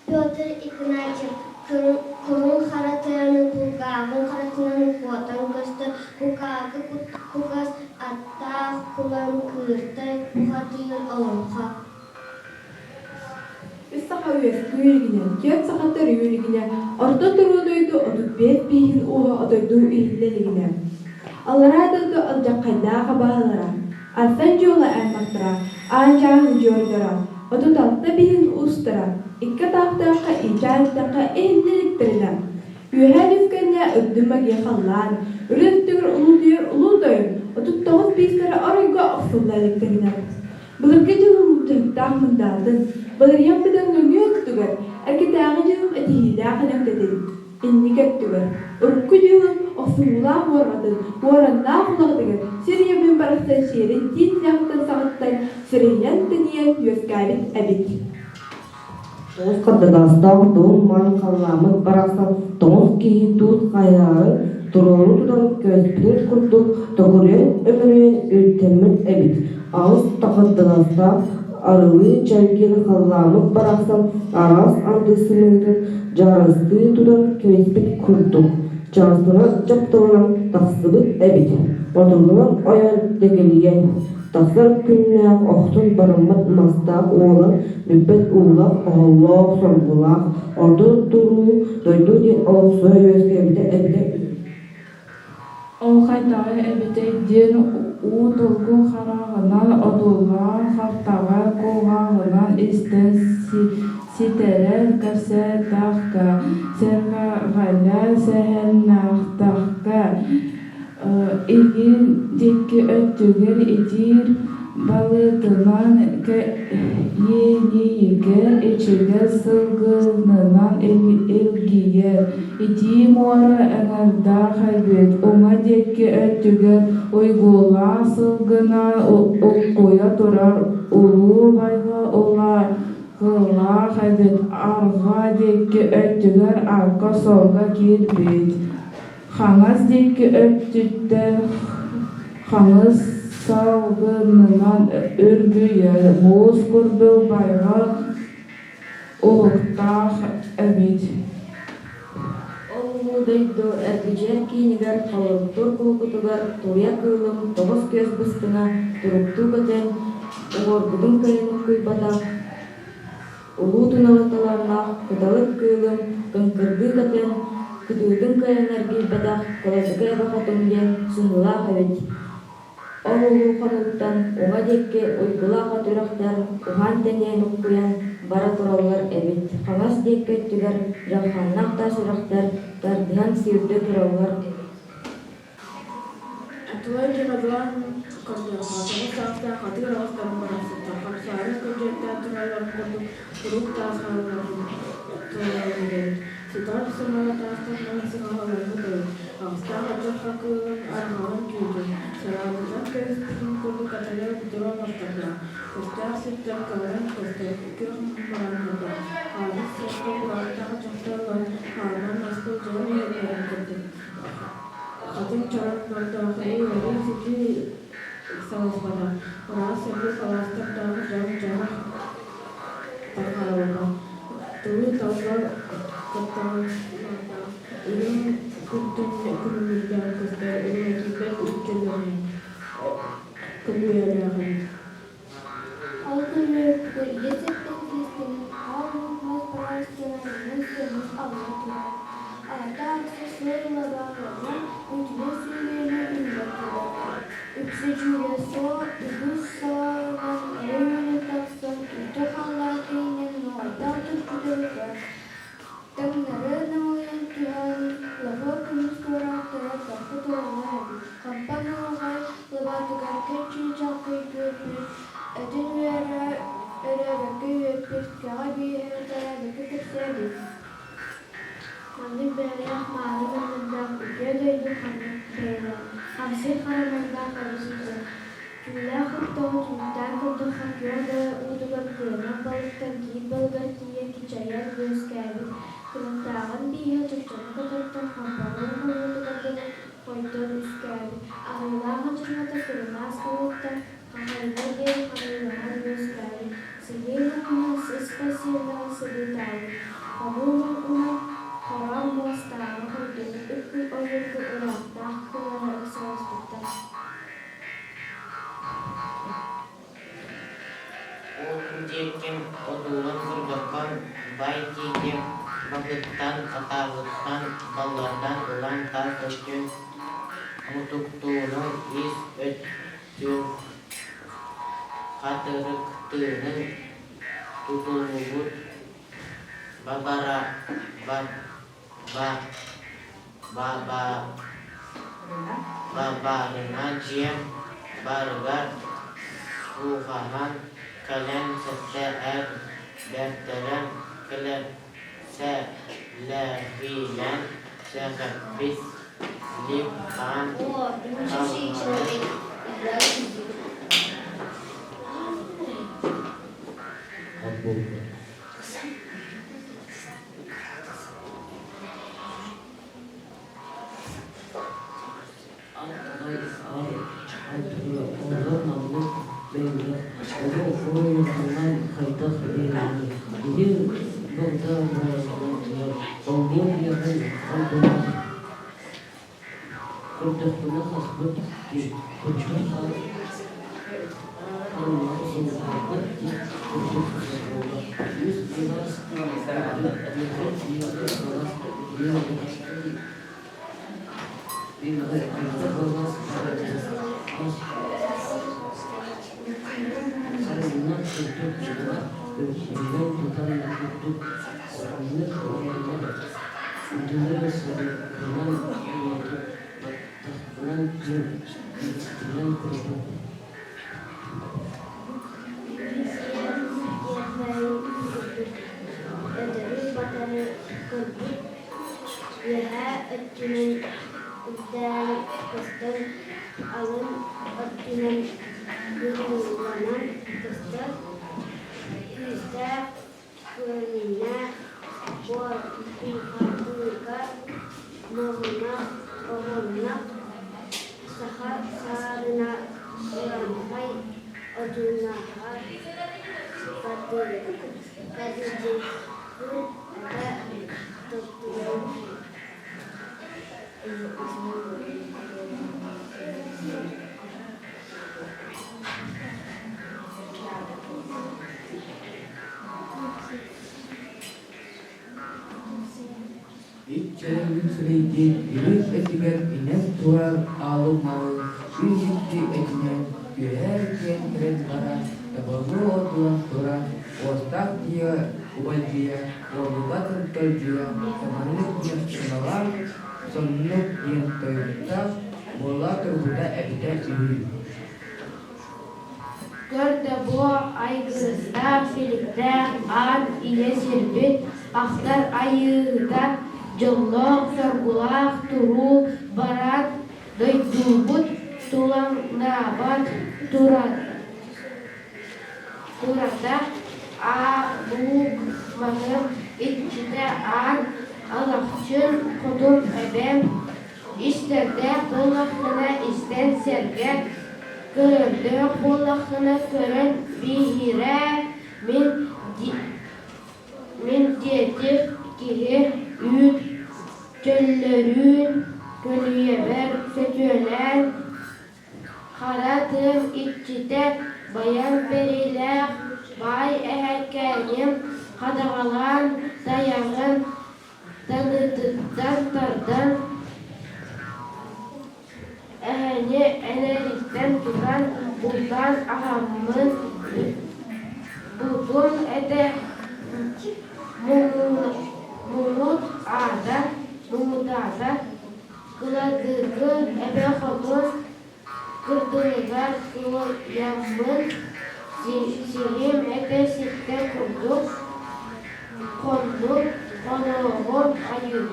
Петр Игнатьев куруҥ хара тыаны кулгааҕын харатынан куотан көстөр кукаакы кугас аттаах кулан кыыртай бухатыыр олоҥхо. Үс саха үөскүү илигинэ, түөрт саха төрүү илигинэ, орто туруу дойду 35 бииһин ууһа отойдуу иһиллэ илигинэ. Аллараа дойду алдьархайдаах абааһылара, Арсан дьуола аймахтара, Аан Дьааһын дьуордара, 36 бииһин уустара, икки атаахтаахха иичээн эттэххэ иһиллэ иликтэринэ, Үөһээ Нүскэннэ үрдүн магия халлаан, үрү өттүгэр улуутуйар улуу тойон, 39 биистэрэ оройго охсулла иликтэринэ. Былыргы дьылым дьарыктаах мындаатын, балырыйан быдан нөҥүө өттүгэр, эргэтээҕи дьылым этиһиилээх элэҥкэтин, инники өттүгэр, урукку дьылым охсуһуулаах уорҕатын, уораннаах улаҕатыгар сир ийэбин барахсан сиэрин тиит тилэҕиттэн саҕыттан сирийэн-тэнийэн үөскээбит эбит. Тоҕус хардаҕастаах дуон-маан халлааммыт барахсан тоҥус киһи туут хайаарын туруору тутан көспүтүн курдук төгүрүйэн өмүрүйэн үктэммит эбит. Аҕыс хардаҕастаах арылыы чэлгиэн халлааммыт барахсан араас анды сымыытын дьаарыстыы тутан кэбиспит курдук чаастана дьапталанан тахсыбыт эбит. Отунунан ойон тэгэлийэн Тахсар күннээх охтон бараммат мастаах уолан бүппэт уулаах оһоллоох соргулаах орто туруу дойду диэн олохсуйа үөскээбитэ эбитэ үһү. Ол хайдаҕа эбитэй диэн уу долгун хараҕынан одуулаан, хартаҕа кулгааҕынан истэн ситэрэн кэпсээтэххэ, сэргэҕэлээн сэһэннэхтэххэ Илин диэки өттүгэр итиир балыытынан иэнийигэр ичигэс сылгынынан илгийэр, итии муора эҥэрдээх эбит, уҥа диэки өттүгэр уйгулаах сылгынан уккуйа турар улуу байҕал улаҕалаах эбит, арҕаа диэки өттүгэр арка-суолга киирбит. Хаҥас диэки өттүттэн хаҥас салгынынан үргүйэр, муус курдук байҕал уһуктаах эбит. Ол улуу дойду эргичийэр киинигэр холоруктуур кулукутугар туруйа кыылым тоҕус күөс быстыҥа туруктуу көтөн, уҥуоргутун кыайан уккуйбатах, Улуу туналы талааннаах кыталык кыылым кыҥкырдыы көтөн, кытыытын кыайан эргийбэтэх Кылачыка эбэ хотун диэн сыһыылаах эбит. Ол улуу хонууттан уҥа диэки уйгулаах от үрэхтэр уһаан-тэнийэн уккуйан бара тураллар эбит. Хаҥас диэки өттүгэр дьалхааннаах таас үрэхтэр тардыһан сүүрдэ тураллар эбит. Атылай дьаһаллаан көрдөххө, тоҕус саастаах атыыр оҕустарын барахсаттар хамсаары күрдьүөттээн туралларын курдук куруук таас хаалларбыт эбит. Сытар сымала таастан сыҥаһаларбыт эбит. Аҕыстаах адьырҕа кыылын арҕаҕын түүтүн, сараабытынан кэбиспитин курдук атыйа будура оҥостордоох, көстөөх сиртэн көҕөрөн көстөр күөх мурааннардаах, хаалбыт суохха кураанах дьахталлар хаанынан маска дьон иһэллэрин курдук Хатыҥ чараҥнардаах ыарыы сытыы салҕана, ыраас сырдык алаастардаах дьаҥ-дьаһах тарҕаабыта, тылы-талла кыттаҕалардаах, үрүҥ күнтэн күлүмүрдээн көстөр үрүмэтийбэт көлүөлээх эбит. Ол күнү ийэ сиртэн силистэнэн аал луук мас бараастынан сыһыт алла турар. Аата ахса суол лабааларынан үүтүнэн сүүрүөнү үүнэн турар. Үксэ дьүүлэ суох үгүс салааларынан өрө үүнэн тахсан үүтэ халлаан киһинэн нуоҕайдаах түспүтэ Таҥнары намылыйан түһэн, лоһуор көмүс туораахтара тохху тураллар эбит. Хампа нуоҕай лабаатыгар кэм чыычааххай үөрбүт, этин үөрэ өрөөбөккө үөппүт, кэҕэ бииһэ төрөөбөккө кэпсээбит. Маннык бэйэлээх мааны муннардаах үтүө дойду ханнык бэйэлээх, хамсыыр харамайдаах эбит этэ. Түүлээх оттоҕу түмүктээн көрдөххө, күөх далай уутугар кыанар балыктан киит балыгар тиийэ кичэйэн үөскээбит, кынаттааҕын бииһэ чөкчөҥө көтөртөн хампаҕын хонуутугар дылы хойдон үскээбит, аһыылаах адьырҕата кырынаас кыылыттан хахайга диэри ханыылаһан үөскээбит, сыһыы мууһа сыспай сиэллэҕин сыбыытаабыт, хомуу муҥунан хороон муостааҕы курдук ыккый ойуурга ыраахтаах кыыллара ыксаласпыттар. Ол диэки одуулаан көрдөххө, бай диэки баһыттан, атаҕыттан баллардан ылан тас өттүн мутуктуунун, ис өттүн хатырыктыынын тутуллубут бабаарына дьиэ барыгар суоһаһан кэлэн сэттэ эр бэртэрэ кэлэсэлэһиинэн сэхэппит Лип-хаан О, дружащий человек играет Ат аҕай бэйэлээх оҕо уһуйаанынан хайдах биэрэрий? Киһи балта бааллар, олбуор иэҕэн холбонор, көрдөхпүнэ хаспыт дии, курдук хараҥаҕа сылдьыбыт дии курдук буолла. Үс былаас курдук биэҕэ былаас биэҕэ алта былаас Сарыннах курдук дьылҕа өрүһүнэн тутан курдук улаханнык уонна дылы сырыттынан баттахпынан илиибинэн курдук Өтөрү-батары көрбүт, үөһээ өттүнэн үрдээн көстөр, алын өттүнэн быһыыланан көстөр, күүстээх көрүҥнээх буолбуга моһуона оһуонна саха саарына урааҥхай одьунааҕар кадьыгыр этэ туттуллар. Иччэлэҥҥин сирэйдиин илин этигэр инэн турар аалымалы үс икки этинэн үөһээ киэн кэлэн баран табалыы одуулан туран уостаах дьиэ убайдьыйа уолуга кынталдьыйа саманнык диэн сыҥалаах соннук диэн тойуктаах буола турбута эбитэ үһү. Көр да буо айгырыстаах силиктээх аан ийэ сирбит ахтар айыыһыта дьоллоох-соргулаах туруу бараат дойдубут тулаҥнаабат турата Аа-Луук Маһым иччитэ Аан Алахчын Хотун эбэм Истэрдээх буоллаххына истэн сэргэ, көрөрдөөх буоллаххына көрөн биһирээ, мин диэтих киһи үүт чөллөрүүн көлүйэбэр сөтүөлээн Хара тыам иччитэ байан бэрилээх баай эһэкээним хадаҕалаан тайаҕын таныытыттан тардан, эһэни энэриттэн тутан бултаан аһаммын бутун этэ муҥут аата муҥутаата Кыладыкы эбэ хотун кырдьыгар кылыйаммын, сиһим этэ ситтэ курдук, хоннук хонооҕум айыы.